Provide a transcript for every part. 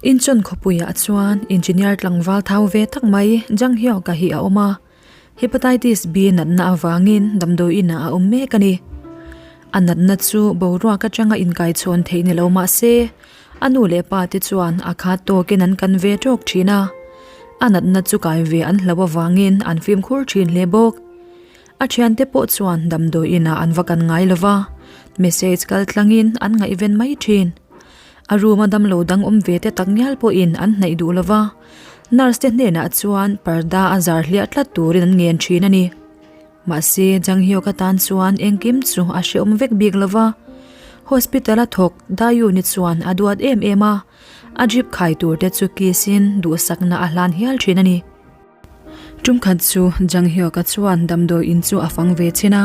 Incheon khawpuiah chuan engineer tlangval thau ve tak mai Jang Hyuk-a hi a awm a, Hepatitis B natna avangin damdawi inah a awm mek a ni. A natna chu boruak atanga inkaichhawn theih ni lo mah se, a nu leh pa te chuan a khat tawkin an kan ve tawk thin a, a natna chu kai ve an hloh avangin an fimkhur thin hle bawk. A thiante pawh chuan damdawi inah an va kan ngai lo va, message kal tlangin an ngaihven mai thin. A room a damlo dang awm ve te tak ngial pawhin an hnaih duh lo va, nurse te hnenah chuan parda a zar hliah tlat turin an ngen thin a ni. Mahse, Jang Hyuk atan chuan engkim chu a hrehawm vek bik lo va, hospital a thawk Dayuni chuan a duat em em a, a drip khai tur te chu kiss in duhsakna a hlan hial thin a ni. Tumkhat chu Jang Hyuk-a chuan damdawi in chu a fang ve chin a,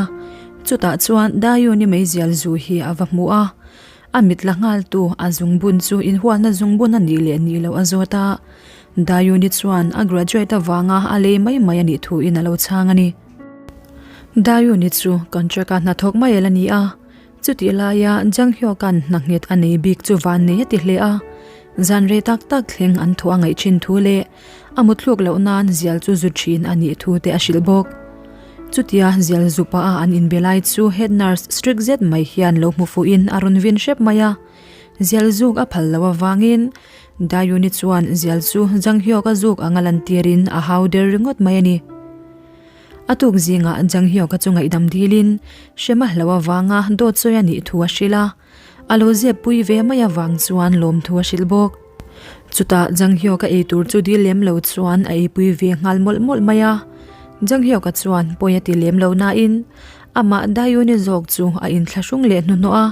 chutah chuan Dayuni meizial zu hi a va hmu a, a mit la nghal tu a zungbun chu inhualna zungbun a nih leh nih loh a zawt a, Dayuni chuan a graduate avanga a lei mai mai a nih thu in a lo chhang a ni. Dayuni chu contract-a hnathawk mai a la ni a, Chutih laia Jang Hyuk-a'n hna nghet a nei bik chu van nei a ti hle a, zan rei tak tak thleng an thaw a ngaih thin thu leh a muthluk loh nan zial chu zu thin a nih thu te a hrilh bawk. Chutia zial zu pah a an inbe lai chu head nurse strict zet mai hian lo hmu fuhin a rawn vin hrep mai a, zial zuk a phal loh avangin Dayuni chuan zial chu Jang Hyuk-a zuk anga lantirin a hau der ringawt mai a ni. A tuk zingah Jang Hyuk-a chu ngaihdam dilin hrem a hlo avanga dawt sawi a nih thu a hrilh a, a lo zep pui ve mai avang chuan lawm thu a hrilh bawk. Chutah Jang Hyuk-a ei tur chu dil lem lo chuan a eipui ve nghal mawlh mawlh mai a, Jang Hyuk-a chuan pawi a ti lem lo nain amah Dayuni zawk chu a inthlahrung leh hnuhnawh a,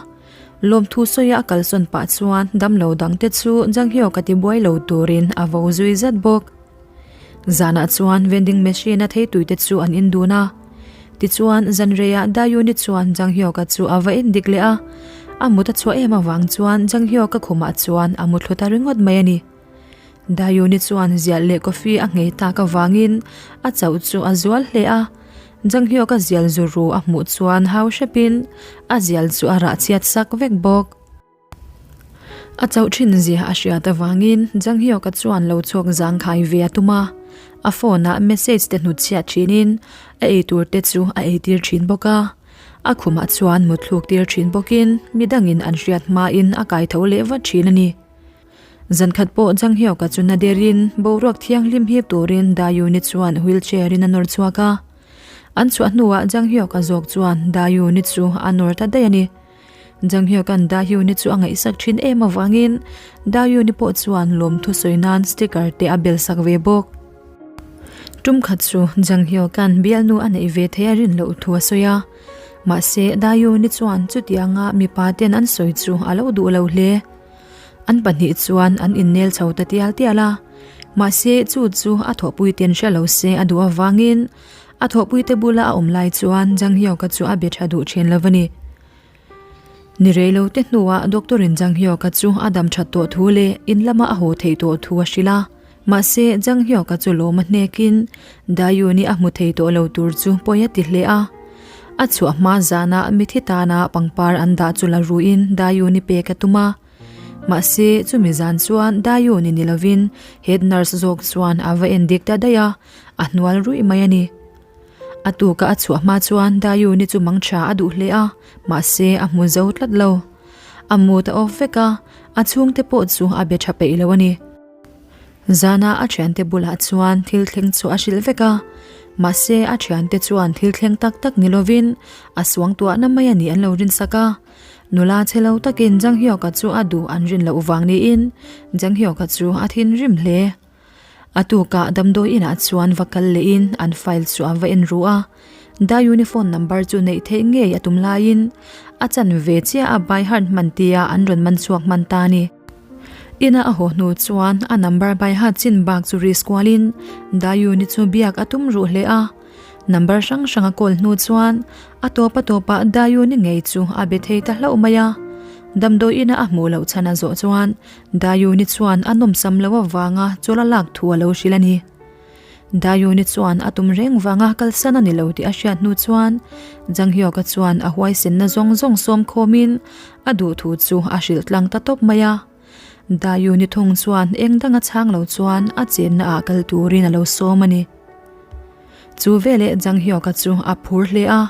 lawmthu sawia a kalsawn pah chuan damlo dangte chu Jang Hyuk-a tibuai lo turin a vo zui zat bawk. Zanah chuan vending machine a theitui te chu an in dun a. Tichuan zanreiah Dayuni chuan Jang Hyuk-a chu a va en dik leh a. A mut a chhuah em avang chuan Jang Hyuk-a khumah chuan a mu thlu ta ringawt mai a ni. Dayuni chuan zial leh coffee a nghei tak avangin a chauh chu a zual hle a. Jang Hyuk-a zial zu ru a hmuh chuan hau hrepin a zial chu a rah chhiat sak vek bawk. A chauh thin zia a hriat avangin Jang Hyuk-a chuan lo chhuak zangkhai ve a tum a, a phone-ah message te hnutchhiah thinin a eitur te chu a eitir thin bawk a. A khumah chuan mutthluk tir thin bawkin midangin an hriat hmain a kai tho leh vat thin a ni. Zankhat pawh Jang Hyuk-a chu na derin boruak thianghlim hip turin Dayuni chuan wheelchair-in a nawr chhuak a. An chhuah hnuah Jang Hyuk-a zawk chuan Dayuni chu a nawr ta daih a ni. Janghyuk-a'n Dahyun-i chu a ngaihsak thin em avangin Dahyun-i pawh chuan lawmthu sawi nan sticker te a bel sak ve bawk. Tum khat chu Janghyuk-a'n bialnu a neih ve thei a rin loh thu a sawi a, mahse Dahyun-i chuan chutianga mipa ten an sawi chu a lo duh lo hle. An pahnih chuan an innel chho ta tial tial a, mahse chu chu a thawhpui ten hre lo se a duh avangin A thawhpuite bula a awm lai chuan Janghyuk-a chu a be tha duh thin lo a ni. Ni reilo te hnuah doctor-in Janghyuk-a chu a dam that tawh thu leh in lama a haw theih tawh thu a hrilh a. Mahse, Janghyuk-a chu lawm a hnekin Dayuni a hmu thei tawh lo tur chu pawi a ti hle a. A chhuah hma zanah mithi tana pangpar an dah chu la ruin Dayuni pek a tum a. Mahse, chumi zan chuan Dayuni ni lovin head nurse zawk chuan a va en dik ta daih a. A hnual ruih mai a ni. A tuka a chhuah hma chuan Dayuni chu mang tha a duh hle a, mahse a hmu zo tlat lo. A mut a off vek a, a chhungte pawh chu a be tha peih lo a ni. Zana a thiante bulah chuan thil thleng chu a hrilh vek a, mahse a thiante chuan thil thleng tak tak ni lovin a suangtuahna mai a nih an lo rinsak a. Nula che lo takin Janghyuk-a chu a duh an rin loh vang niin Janghyuk-a chu a thinrim hle. A tukah damdawi inah chuan va kal lehin an file chu a va en ru a, Dayuni phone number chu neih theih ngei a tum laiin a chan ve chiah a by heart hman tia an rawn man chhuak hman ta a ni. Ina a haw hnu chuan a number by heart chin bak chu risk kualin Dayuni chu biak a tum ruh hle a, number hrang hrang a call hnu chuan a tawp a tawpah Dayuni ngei chu a be thei ta hlauh mai a, damdawi ina a hmuh loh chhan a zawh chuan Dayuni chuan a nawmsam loh avanga chawl a lak thu a lo hrilh a ni. Dayuni chuan a tum reng vanga kalsan a ni lo tih a hriat hnu chuan Janghyuk-a chuan a huaisenna zawng zawng sawm khawmin a duh thu chu a hrilh tlang ta tawp mai a. Dayuni thung chuan eng danga chhang lo chuan a chenna ah kal turin a lo sawm a ni. Chu veleh Jang Hyuk-a chu a phur hle a,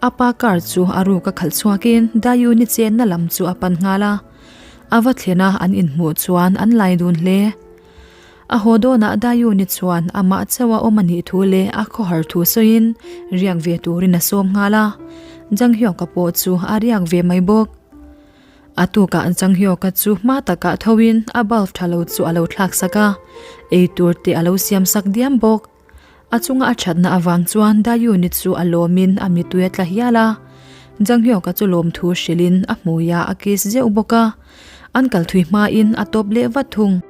a pa car chu a ruk a khalh chhuakin Dayuni chenna lam chu a pan nghal a. A va thlen a an inhmuh chuan an lai dun hle. A haw dawnah Dayuni chuan amah chauh a awm a nih thu leh a khawhar thu sawiin riak ve turin a sawm nghal a, Jang Hyuk-a pawh chu a riak ve mai bawk. A tukah Jang Hyuk-a chu hma takah thoin a bulb tha lo chu a lo thlak sak a, ei tur te a lo siam sak diam bawk. A chunga a thatna avang chuan Dayuni chu a lawmin a mitui a tla hial a, Jang Hyuk-a chu lawmthu hrilhin a hmuiah a kiss zeuh bawk a, an kal thui hmain a tawp leh vat thung.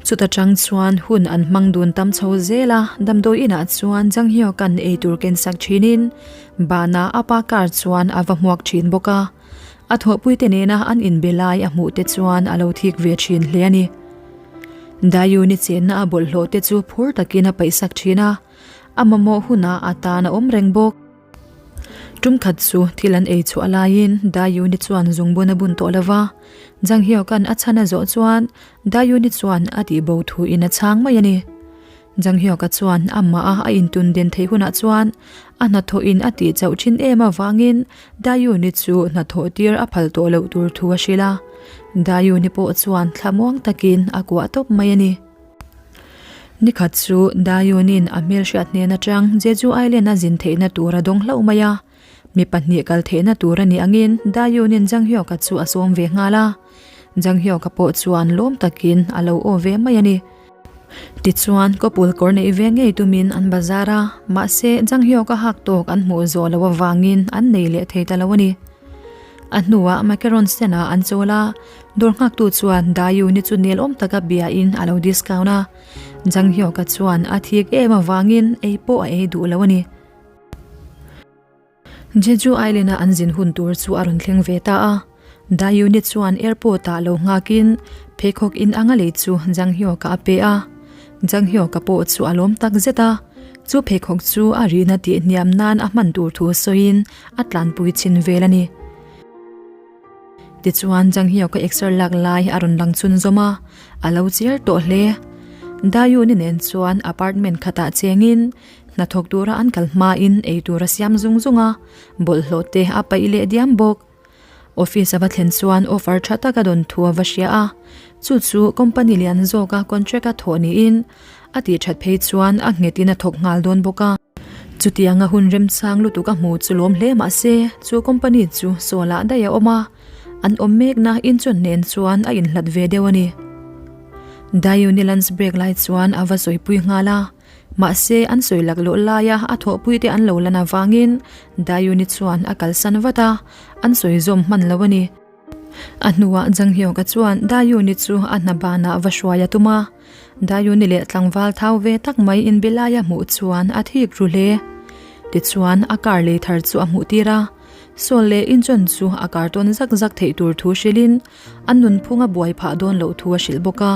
Chuta tang chuan hun an hmang dun tam chho zel a, damdawi inah chuan Jang Hyuk-a'n eitur ken sak thinin banah a pa car chuan a va hmuak thin bawk a. A thawhpuite nena an inbe lai a hmuh te chuan a lo thik ve thin hle a ni. Dayuni chenna a bawlhhlawh te chu phur takin a paihsak thin a, a mamawh hunah a tan a awm reng bawk. Tum khat chu thil an ei chhuah laiin Dayuni chuan zungbun a bun tawh lo va, Jang Hyuk-a'n a chhan a zawh chuan Dayuni chuan a tihbo thuin a chhang mai a ni. Jang Hyuk-a chuan amah a a intun den theih hunah chuan a hnathawhin a tih chauh thin em avangin Dayuni chu hnathawh tir a phal tawh loh tur thu a hrilh a, Dayuni pawh chuan thlamuang takin a kuah tawp mai a ni. Nikhat chu Dayunin a hmelhriat hnen atang Jeju Island a zin theihna tur a dawng hlauh mai a, mi pahnih kal theihna tur a nih angin Dayunin Jang Hyuk-a chu a sawm ve nghal a, Jang Hyuk-a pawh chuan lawm takin a lo aw ve mai a ni. Tichuan kawpul kawr neih ve ngei tumin an bazar a, mahse Jang Hyuk-a hak tawk an hmuh zawh loh avangin an nei leh thei ta lo a ni. A hnuah macaron sen ah an chawl a, dawr nghaktu chuan Dayuni chu nel awm taka biain a lo discount a, Jang Hyuk-a chuan a thik em avangin ei pawh a ei duh lo a ni. Jeju Island a an zin hun tur chu a rawn thleng ve ta a, Dayuni chuan airport ah lo nghakin pheikhawk in anga lei chu Jang Hyuk-a a pe a, Jang Hyuk-a pawh chu a lawm tak zet a, chu pheikhawk chu a rihna tih hniam nan a hman tur thu sawiin a tlanpui chhin vel a ni. Tichuan Jang Hyuk-a exer lak lai a rawn lang chhunzawm a, a lo chiar tawh hle. Dayuni nen chuan apartment khatah chengin hnathawk tura an kal hmain eitur a siam zung zung a, bawlhhlawh te a paih leh diam bawk. Office a va thlen chuan offer tha tak a dawn thu a va hria a, chu chu company lian zawka contract a thawh niin a tih that phei chuan a nghetin a thawk nghal dawn bawk a. Chutianga hun remchang lutuk a hmu chu lawm hle mah se chu company chu Seoul-ah daih a awm a, an awm mekna inchawn nen chuan a inhlat ve deuh a ni. Dayuni lunch break lai chuan a va sawipui nghal a. Mahse, an sawi laklawh laia a thawhpuite an lo lan avangin Dayuni chuan a kalsan vat a, an sawi zawm hman lo a ni. A hnuah Jang Hyuk-a chuan Dayuni chu a hna banah va hruai a tum a, Dayuni leh tlangval thau ve tak mai inbe laia hmuh chuan a thik ru hle. Tichuan, a car lei thar chu a hmuh tir a, Sawl leh Incheon chu a car tawn zak zak theih tur thu hrilhin a nunphung a buai phah dawn loh thu a hrilh bawk a,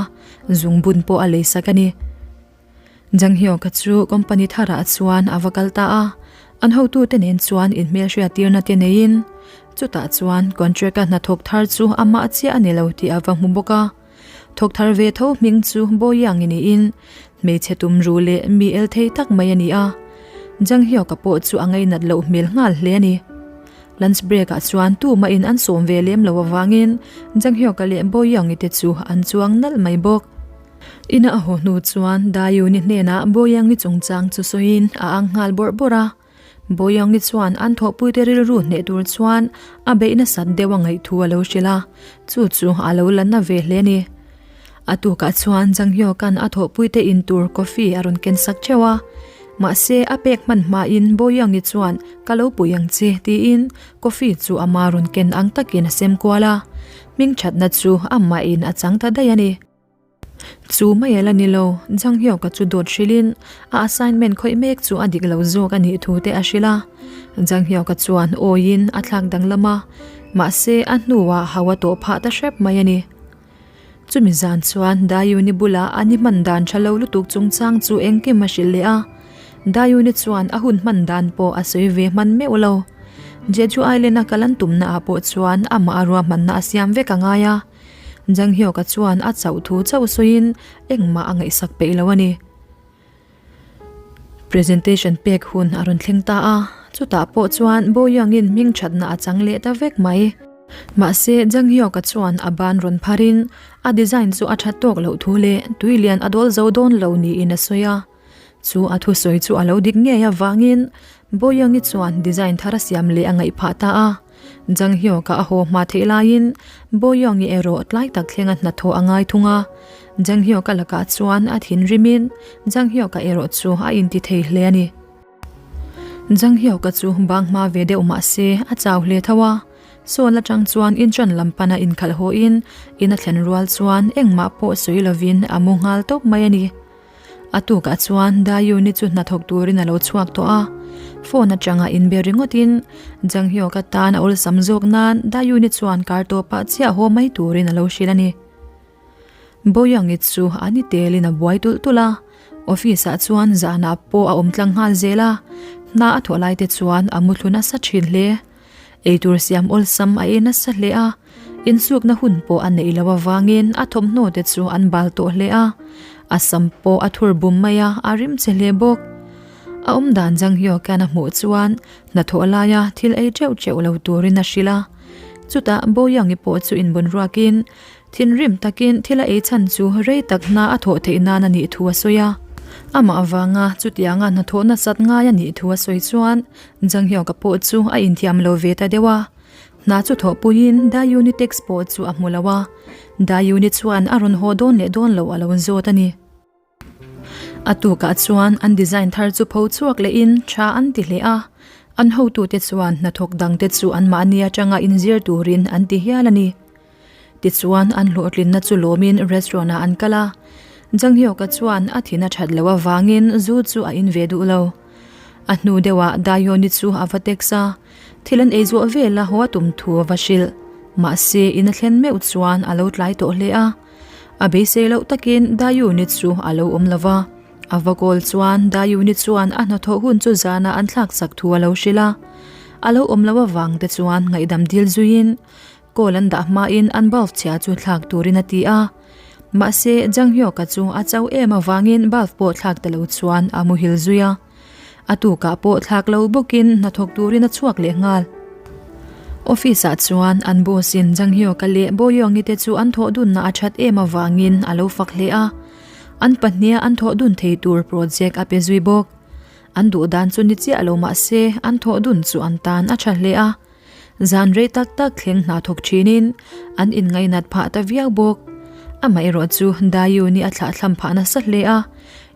zungbun pawh a leisak a ni. Jang Hyuk-a chu company tharah chuan a va kal ta a, an hotute nen chuan inhmelhriattirna te neiin chutah chuan contract-a hnathawk thar chu amah chiah a ni lo tih a va hmu bawk a. Thawk thar ve tho hming chu Boyang-i niin hmeichhe tumruh leh mi el thei tak mai a ni a, Jang Hyuk-a pawh chu a ngainat loh hmel nghal hle a ni. Lunch break-ah chuan tumahin an sawm ve lem lo avangin Jang Hyuk-a leh Boyang-i te chu an chuang nalh mai bawk. Ina a haw hnu chuan Dayuni hnenah Boyangi chungchang chu sawiin a ang nghal bawrh bawrh a. Boyangi chuan an thawhpuite rilru hneh tur chuan a beih nasat deuh a ngaih thu a lo hrilh a, chu chu a lo la na ve hle a ni. A tukah chuan Jang Hyuk-a'n a thawhpuite in tur coffee a rawn ken sak theuh a. Mahse a pek hman hmain Boyangi chuan ka lo pui ang che tiin coffee chu ama rawn ken ang takin a sem kual a. Hmingthatna chu amahin a chang ta daih a ni. Chu mai a la ni lo, Jang Hyuk-a chu dawt hrilhin a assignment khawih mek chu a dik lo zawk a nih thu te a hrilh a. Jang Hyuk-a chuan awiin a thlak danglam a, mahse a hnuah hau a tawh phah ta hrep mai a ni. Chumi zan chuan Dayuni bulah a ni hman dan tha lo lutuk chungchang chu engkim a hrilh leh a. Dayuni chuan a hun hman dan pawh a sawi ve hman meuh lo. Jeju Island-a kal an tumnaah pawh chuan amah a ruahmanna a siam vek a ngai a. Jang Hyuk-a chuan a chauh thu chauh sawiin engmah a ngaihsak peih lo a ni. Presentation pek hun a rawn thleng ta a, chutah pawh chuan Bo Young-in hming thatna a chang leh ta vek mai. Mahse, Jang Hyuk-a chuan a ban rawn pharin a design chu a tha tawk loh thu leh tui lian a dawl zo dawn lo niin a sawi a. Chu a thusawi chu a lo dik ngei avangin Bo Young-i chuan design thar a siam leh a ngaih phah ta a. Jang Hyuk-a a haw hma theih laiin Bo Young-i erawh tlai tak thlenga hnathawh a ngai thung a. Jang Hyuk-a lakah chuan a thinrimin Jang Hyuk-a erawh chu a inti thei hle a ni. Jang Hyuk-a chu bang hma ve deuh mah se a chau hle tho a. Sawl atang chuan inṭan lam pana inkhalh hawhin in a thlen rual chuan engmah pawh sawi lovin a mu nghal tawp mai a ni. A tukah chuan Dayuni chu hnathawk turin a lo chhuak tawh a, phone atanga inbe ringawtin Jang Hyuk atan a awlsam zawk nan Dayuni chuan kar tawpah chiah haw mai turin a lo hrilh a ni. Boyoungi chu a ni telin a buai tulh tulh a, office ah chuan zanah pawh a awm tlang nghal zel a, hna a thawh lai te chuan a mu thlu nasa thin hle. Eitur siam awlsam a ei nasa hle a, insukna hun pawh a neih loh avangin a thawmhnaw te chu an bal tawh hle a, a sam pawh a thur bum mai a, a rim che hle bawk. A awmdan Jang Hyuk-a'n a hmuh chuan hnathawh laia thil ei teuh teuh lo turin a hrilh a, chutah Bo Young-i pawh chu inbun ruakin Thinrim takin thil a ei chhan chu rei tak hna a thawh theih nan a nih thu a sawi a. Amah avanga chutianga hnathawh nasat ngai a nih thu a sawi chuan Jang Hyuk-a pawh chu a inthiam lo ve ta deuh a. Hna chu thawhpuiin Dayuni text pawh chu a hmu lo a. Dayuni chuan a rawn haw dawn leh dawn loh a lo zawt a ni. A tukah chuan an design thar chu pho chhuak lehin tha an ti hle a, an hotute chuan hnathawk dangte chu anmahni atanga inzir turin an ti hial a ni. Tichuan an hlawhtlinna chu lawmin restaurant ah an kal a, Jang Hyuk-a chuan a thin a that loh avangin zu chu a in ve duh lo. A hnu deuhah Dahyun-i chu a va text a, thil an ei zawh vela haw a tum thu a va hrilh. Mahse in a thlen meuh chuan a lo tlai tawh hle a. A beisei loh takin Dayuni chu a lo awm lo va, a va kawl chuan Dayuni chuan a hnathawh hun chu zanah an thlak chak thu a lo hrilh a. A lo awm loh avang te chuan ngaihdam dil zuiin kawl an dah hmain an bulb chhia chu thlak turin a ti a. Mahse, Jang Hyuk-a chu a chau em avangin bulb pawh thlak ta lo chuan a muhil zui a. A tukah pawh thlak lo bawkin hnathawk turin a chhuak leh nghal. Office ah chuan an boss in Jang Hyuk-a leh Bo Young-i te chu an thawh dunna a that em avangin a lo fak hle a. An pahniha an thawh dun thei tur project a pe zui bawk. An duh dan chu ni chiah lo mah se an thawh dun chu an tan a tha hle a. Zan rei tak tak thleng hna thawk thinin an inngainat phah ta viau bawk. Amaherawh chu Dayuni a thlahthlam phah nasa hle a,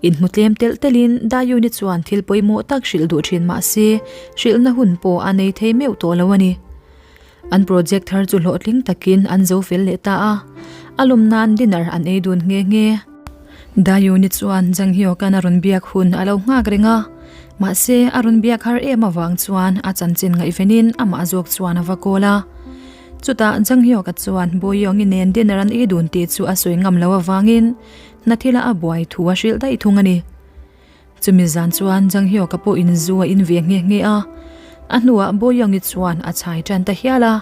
inhmu tlem telh telhin Dayuni chuan thil pawimawh tak hrilh duh thin mah se hrilhna hun pawh a nei thei meuh tawh lo a ni. An project thar chu hlawhtling takin an zo fel leh ta a, a lawm nan dinner an ei dun nghe nghe. Dayuni chuan Jang Hyuk-a'n a rawn biak hun a lo nghak reng a, mahse a rawn biak har em avang chuan a chanchin ngaihvenin amah zawk chuan a va kawl a. Chutah Jang Hyuk-a chuan Bo Young-i nen dinner an ei dun tih chu a sawi ngam lo avangin hna thila a buai thu a hrilh daih thung a ni. Chumi zan chuan Jang Hyuk-a pawhin zu a in ve nghe nghe a, a hnuah Bo Young-i chuan a chhai tan ta hial a,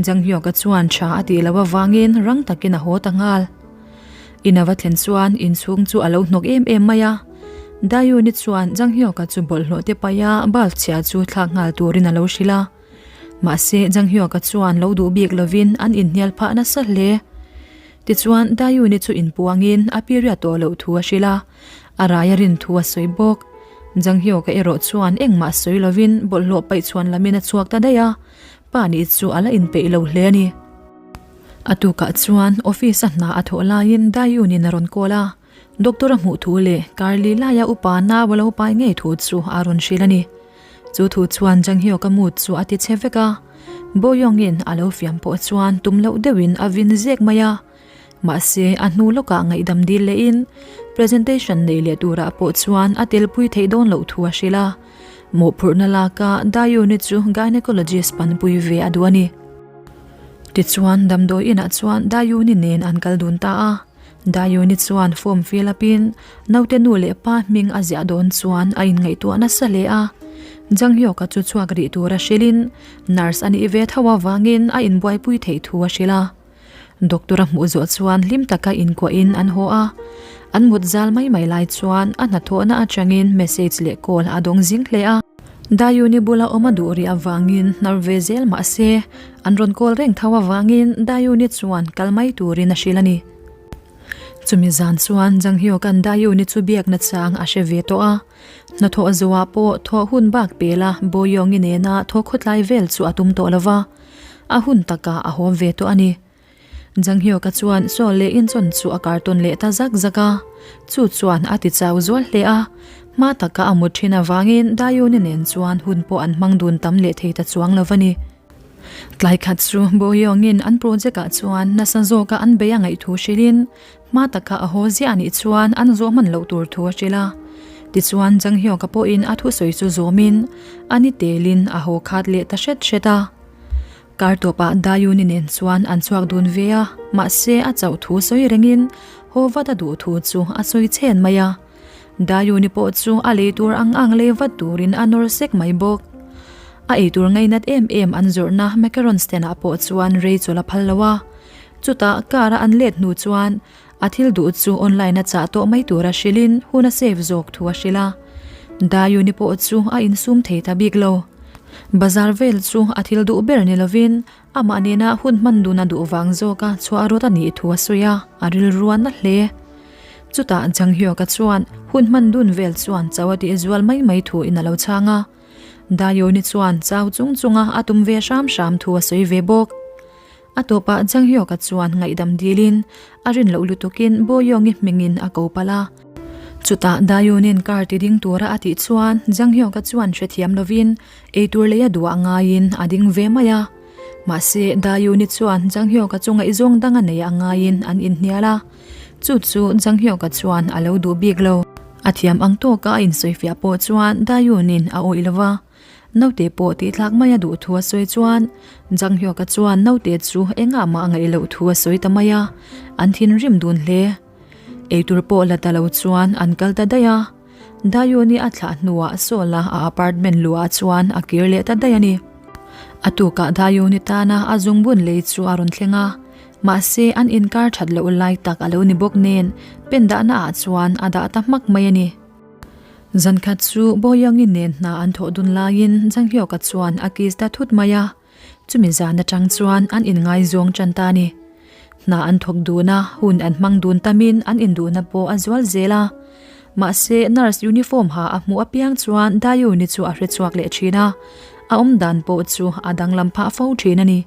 Jang Hyuk-a chuan tha a tih loh avangin rang takin a haw ta nghal. In a va thlen chuan inchhung chu a lo hnawk em em mai a, Dayuni chuan Jang Hyuk-a chu bawlhhlawh te paih a bulb chhia chu thlak nghal turin a lo hrilh a. Mahse Jang Hyuk-a chuan lo duh bik lovin an inhnial phah nasa hle. Tichuan Dayuni chu inpuangin a period tawh loh thu a hrilh a, a rai a rin thu a sawi bawk. Jang Hyuk-a erawh chuan engmah sawi lovin bawlhhlawh paih chhuan lamin a chhuak ta daih a, pa nih chu a la inpeih lo hle a ni. A tukah chuan office a hna a thawh laiin Dayun-in a rawn call a, doctor a hmuh thu leh Carly laia upa nau a lo pai ngei thu chu a rawn hrilh a ni. Chu thu chuan Jang Hyuk-a mood chu a ti chhe vek a, Bo Young-in a lo fiam pawh chuan tum loh deuhin a vin zek mai a. Mahse, a hnu lawkah ngaihdam dil lehin presentation nei leh turah pawh chuan a telpui theih dawn loh thu a hrilh a, mawhphurhna laka Dayun-i chu gynecologist panpui ve a duh a ni. Tichuan, damdawi inah chuan Dayuni nen an kal dun ta a. Dayuni chuan form fill up in naute nu leh pa hming a ziah dawn chuan a inngaihtuah nasa hle a. Jang Hyuk-a chu chhuak rih tura hrilhin nurse a nih ve tho avangin a inbuaipui theih thu a hrilh a. Doctor a hmuh zawh chuan hlim taka inkuahin an haw a. An mut zal mai mai lai chuan a hnathawhna atangin message leh call a dawng zing hle a. Dayuni bula awm a duh rih avangin hnar ve zel mah se, an rawn call reng tho avangin Dayuni chuan kal mai turin a hrilh a ni. Chumi zan chuan Janghyuk-a'n Dayuni chu biakna chang a hre ve tawh a. Hnathawh zuah pawh thawh hun bak pela Boyongi nena thaw khawtlai vel chu a tum tawh lo va, a hun takah a haw ve tawh a ni. Janghyuk-a chuan Saw leh Incheon chu a kartawn leh ta zak zak a, chu chuan a ti chau zual hle a. Hma taka a mut thin avangin Dayuni nen chuan hun pawh an hmang dun tam leh thei ta chuang lo va ni. Tlai khat chu Boyongin an project-ah chuan nasa zawka an bei a ngaih thu hrilhin Hma taka a haw ziah anih chuan an zawh hman loh tur thu a hrilh a. Tichuan Janghyuk-a pawhin a thusawi chu zawmin a ni telin a haw khat leh ta hret hret a. Kar tawpah Dayuni nen chuan an chhuak dun ve a, mahse a chauh thu sawi rengin haw vat a duh thu chu a sawi chhen mai a. Dayuni pawh chu a lei tur ang ang lei vat turin a nawr sek mai bawk. A eitur ngainat em em an zawrhna macaron stand-ah pawh chuan rei chawl a phal lo a. Chutah car a an let hnu chuan a thil duh chu online a chah tawh mai tura hrilhin hun a save zawk thu a hrilh a. Dayuni pawh chu a insum thei ta bik lo. Bazar vel chu a thil duh ber ni lovin amah nena hun hman dun a duh vang zawka chhuah rawt a nih thu a sawi a, a rilru a na hle. Chutah Janghyuk-a chuan hun hman dun vel chuan chau a tih zual mai mai thu in a lo chhang a. Dayuni chuan chau chung chunga a tum ve hram hram thu a sawi ve bawk. A tawpah Janghyuk-a chuan ngaihdam dilin a rin loh lutukin Boyong-i hmingin a ko palh a. Chutah Dayunin car ti ding tura a tih chuan Janghyuk-a chuan hrethiam lovin eitur lei a duh ah ngaiin a ding ve mai a. Mahse Dayuni chuan Janghyuk-a chu ngaihzawng dang a nei ah ngaiin an inhnial a. Chu chu Janghyuk-a chuan a lo duh bik lo. A thiam ang tawka a insawifiah pawh chuan Dayunin a awih lo va. Naute pawh tihthlak mai a duh thu a sawi chuan Janghyuk-a chuan naute chu engah mah a ngaih loh thu a sawi ta mai a, an thinrim dun hle. Eitur pawh la ta lo chuan an kal ta daih a, Dayuni a thlah hnuah Seoul-a a apartment luhah chuan a kir leh ta daih a ni. A tukah Dayuni tana a zungbun lei chu a rawn thleng a, mahse an inkar that loh lai tak a lo ni bawk nen pen dahna ah chuan a dah ta hmak mai a ni. Zan khat chu Boyoungi nen hna an thawh dun laiin Janghyuk-a chuan a kiss ta thut mai a, chumi zan atang chuan an inngaizawng tan ta a ni. Hna an thawk dun a, hun an hmang dun tamin an induhna pawh a zual zel a. Mahse, nurse uniform ha a hmuh apiang chuan Dayoon-i chu a hrechhuak leh thin a, a awmdan pawh chu a danglam phah fo thin a ni.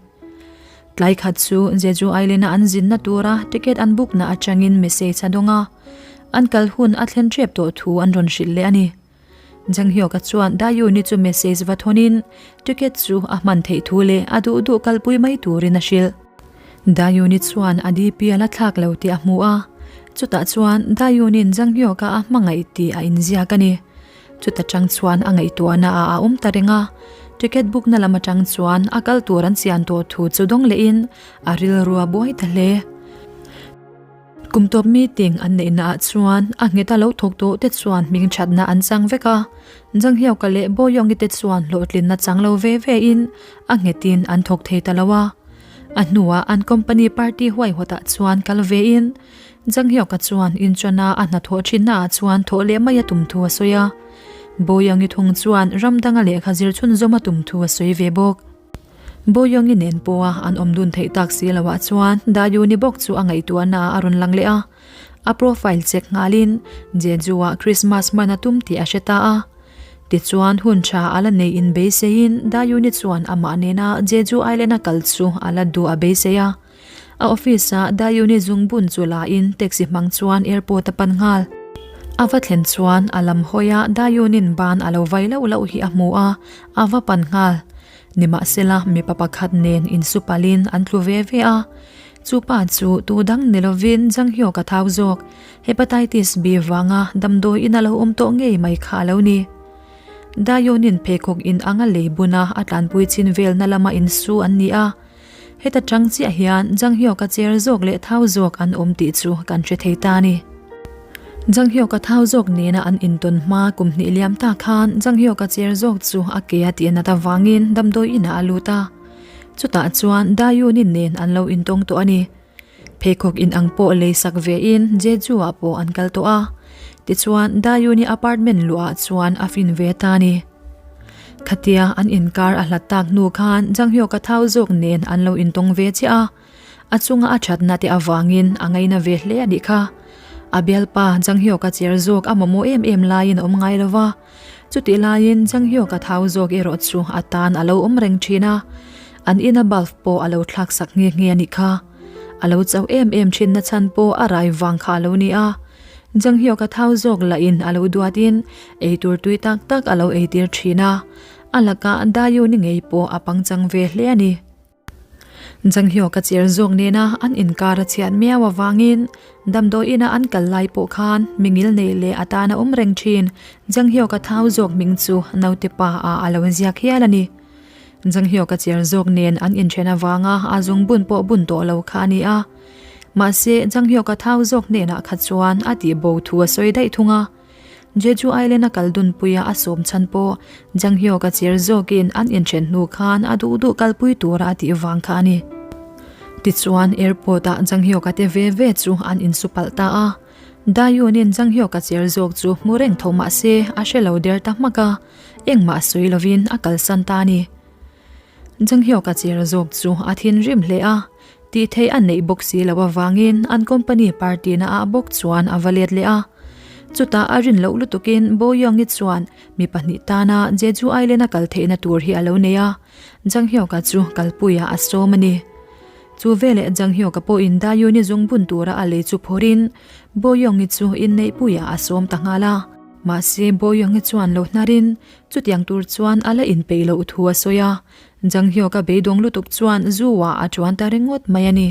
Tlai khat chu Jeju Island-a an zinna tura ticket an book na atangin message a dawng a, an kal hun a thlen tep tawh thu an rawn hrilh leh a ni. Janghyuk-a chuan Dayuni chu message va thawnin ticket chu a hman theih thu leh a duh duh kalpui mai turin a hrilh. Dayuni chuan a DP a la thlak lo tih a hmu a, chutah chuan Dayuni'n Janghyuk-a a hmangaih tih a inziak a ni. Chuta tang chuan a ngaihtuahna ah a awm ta reng a, ticket book na lam atang chuan a kal tur an chian tawh thu chu dawng leh in a rilru a buai ta hle. Kum tawp meeting an neih na ah chuan a nghet a lo thawk tawh te chuan hming that na an chang vek a, Janghyuk-a leh Boyong-i te chuan hlawhtlin na chang lo ve ve in a nghet in an thawk thei ta lo a. A hnuah an company party huaihawt ah chuan kal ve in Janghyuk-a chuan inchana a hnathawh thinna ah chuan thawh leh mai a tum thu a sawi a. Boyoung-i thung chuan ram danga lehkha zir chhunzawm a tum thu a sawi ve bawk. Boyoung-i nen pawha an awm dun theih tak si loah chuan Dayuni bawk chu a ngaihtuahna ah a rawn lang leh a. A profile check nghalin Jeju-ah Christmas hman a tum tih a hre ta a. Tichuan hun tha a la nei inbeiseiin Dayuni chuan amah nena Jeju Island-a kal chu a la duh a beisei a. A office-a Dayuni zungbun chu la in taxi hmang chuan airport a pan nghal. A va thlen chuan a lam hawi a Dayunin ban a lo vai lauh lauh hi a hmu a, a va pan nghal. Nimahsela mipa pakhat nen insupalin an tlu ve ve a. Chu pa chu tu dang ni lovin Janghyuk a thau zawk, Hepatitis B vanga damdawi in a lo awm tawh ngei mai kha a lo ni. Dayunin pheikhawk in anga lei buna a tlanpui chin velna lama insu an ni a. Heta tang chiah hian Janghyuk-a cher zawk leh thau zawk an awm tih chu kan hre thei ta a ni. Janghyuk-a thau zawk nena an intawn hma kum hnih liam ta khan Janghyuk-a cher zawk chu a ke a tih nat avangin damdawi inah a lut a. Chutah chuan Dayuni nen an lo intawng tawh a ni. Pheikhawk in ang pawh lei sak ve in Jeju ah pawh an kal tawh a. Tichuan Dayuni apartment luah ah chuan a fin ve ta a ni. Khatia an inkar a hlat tak hnu khan Janghyuk a thau zawk nen an lo intawng ve chiah a. A chunga a thatna te avangin a ngaina ve hle a nih kha. A bialpa Janghyuk a cher zawk a mamawh em em laiin a awm ngai lo va. Chutih laiin Janghyuk a thau zawk erawh chu a tan a lo awm reng thin a. An ina bulb pawh a lo thlak sak nghe nghe a nih kha. A lo chauh em em thin na chhan pawh a rai vang kha a lo ni a. Janghyuk a thau zawk lahin a lo duatin eitur tui tak tak a lo eitir thin a. A lakah Dayuni ngei pawh a pangchang ve hle a ni. Janghyuk a cher zawk nena an inkar a chhiat miau avangin damdawi ina an kal lai pawh khan mingil nei leh a tan a awm reng thin. Janghyuk a thau zawk hming chu naute pa ah a lo ziak hial a ni. Janghyuk a cher zawk nen an inthen avanga a zung bun pawh bun tawh lo kha a ni a. Mahse Janghyuk a thau zawk hnenah kha chuan a tih bo thu a sawi daih thung a. Jeju Island a kal dunpuia a sawm chhan pawh Janghyuk a cher zawkin an inthen hnu khan a duh duh kalpui tura a tih vang kha a ni. Tichuan airport ah Janghyuk a te ve ve chu an insu palh ta a. Dayunin Janghyuk a cher zawk chu hmu reng tho mah se a hre lo der ta hmak a, engmah sawi lovin a kalsan ta a ni. Janghyuk a cher zawk chu a thinrim hle a. Tih theih a neih bawk si loh avangin an company party na ah bawk chuan a va let leh a. Chutah a rin loh lutukin Bo Young-i chuan mi pahnih tana Jeju Island a kal theihna tur hi a lo nei a, Jang Hyuk-a chu kalpuiah a sawm a ni. Chu veleh Jang Hyuk-a pawhin Dayun-i zungbun tura a lei chu phawrhin Bo Young-i chu inneihpuiah a sawm ta nghal a. Mahse Bo Young-i chuan lo hnarin chutiang tur chuan a la inpeih loh thu a sawi a, Janghyuk a beidawng lutuk chuan zu ah a tuan ta ringawt mai a ni.